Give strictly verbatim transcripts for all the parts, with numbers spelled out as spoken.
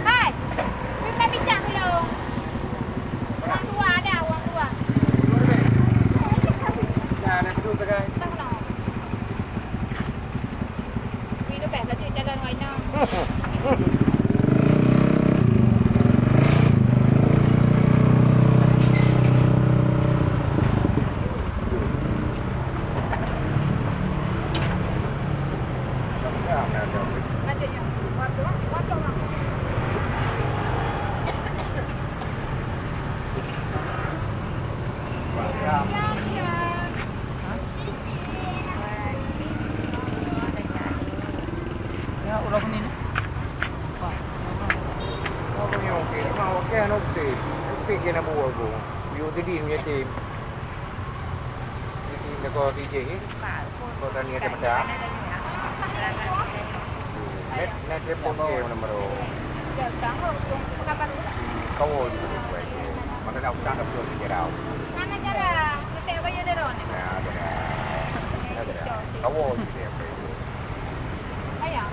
Hai, minta picak dulu. Uang dua ada, uang dua. Entah kenapa. Wih, lepas laju jalan wai na. Ya, udah bunyi ni. Apa ni, okey? Memang okey, anu, okey. Okey, kena buat, bro. You jadi yatim. Jadi, nak kau D J, eh? Kau tanya ada macam? Net, net dia pun okey, mana baru? Kau juga, maka nak utang dah betul, dia dah. Mana cara? Letak bayar dia, Ron? Ya, ada dah. Ada dah. Kau juga. Ayah.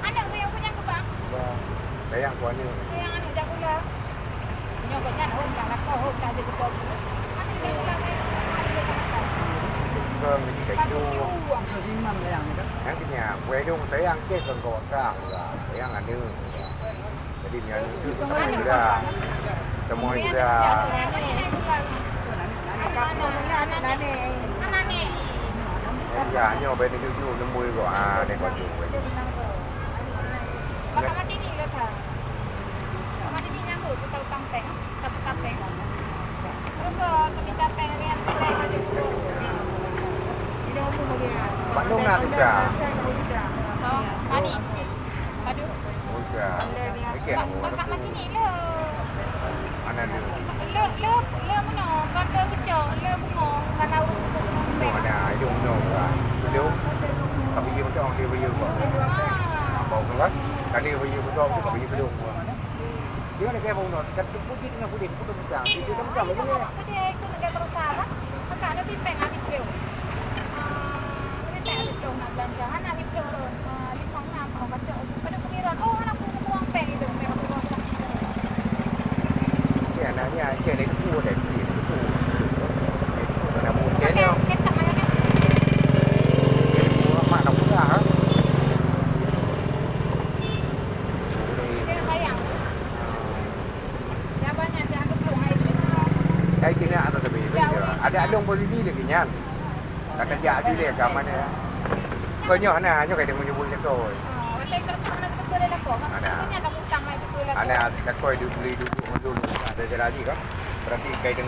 Aneuk keu nyang peue nyang keu bang? Bang, sayang keu aneuk. Sayang aneuk jak gula. Nyoe gobnyan hom jak lakoe, hom jak jeuet keu bang. Aneuk jak gula, sayang. Aneuk jak gula. Bang, jadi dah hidup. Nyang keu nyan, peue dong sayang, cit keu wakang lah. Sayang aneuk. Jadi, nyan itu sama juga. Semua juga. Ya, nyoe bak jujur, jujur, lembui kok. Ah, dek baju. Bak Kak Madini le that. Kak Madini nyang beuet, utang péng, utang péng. Terus kok, kami utang péng, ni, utang péng, baju. Bak Nuna tu, Kak. Oh, tadi. Aduh. Udah. Okey. Bak, bak Kak Madini le. Mana dia? Le, le, le meunoe, kon le geucok, le bungong, kana bungong pek. Mana? Idong meunoe bukan? Idong. Tapi dia macam dia beri buat. Ah. Bau tu kan? Kali beri buat tu, tapi dia belum buat. Dia nak kaya bau meunoe. Kan tu putih dengan putih, putih macam. Dia macam ni. Putih, itu nak kaya berusaha, kan? Maka ada pipeng habis dia. Ah, pipeng habis dia nak belanja. Hana habis dia. Ah, lima enam, oh, baca. Pada pengiran, oh, anak pun buang peng itu, peng buang peng. Ya, anaknya Aceh dari tu, dari tu, dari tu. Dari tu, mana mungkin. Pakai kecap mayones. Mak nak murah, ha? Dia sayang. Dia banyak, dia anggap tu, hai, dia. Hai, dia nak atau tapi, ada alung posisi lagi nyan. Kata jak dilek ka mana. Kau nyoh na, nyoh kata menyebut jakoe. Ah, watèe cocok na teupeue lé lakoe kan. Ada. Maksudnya ada utang mai teupeue lakoe. Ada jakoe du-, beli duduk ngon dulu. Ada jalan lagi kan. Berarti kai deng